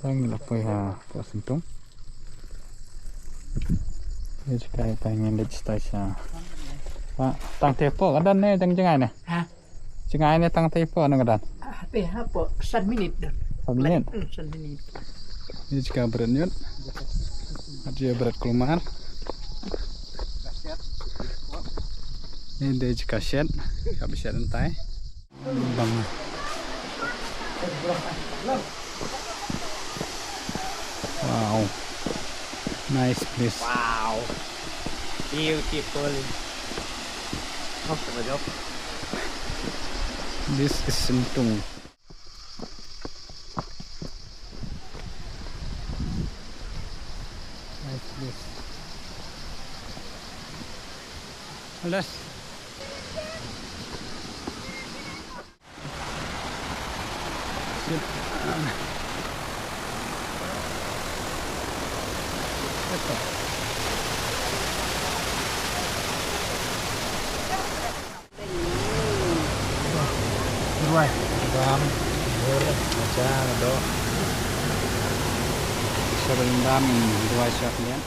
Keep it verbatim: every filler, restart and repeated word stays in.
Tang la poi ha poi Sentung. Ye jaka tang ngin leit stai sha. Tang te poi ka don ne jang jngai ne. Ha? Jngai ne tang te poi ne ka don. Ah, te ha poi san minit don. San minit. Hmm, san minit. Ye jaka bret nyut. Aje bret kulmar. Ye de jaka shet. Ka bi shet entai. Bang. Wow. Nice place. Wow. Beautiful. Oh, my God. This is Sentung. Nice place. Alas. Duwai. Dam, dur, macha, do. Sering dam, duwai siap lian.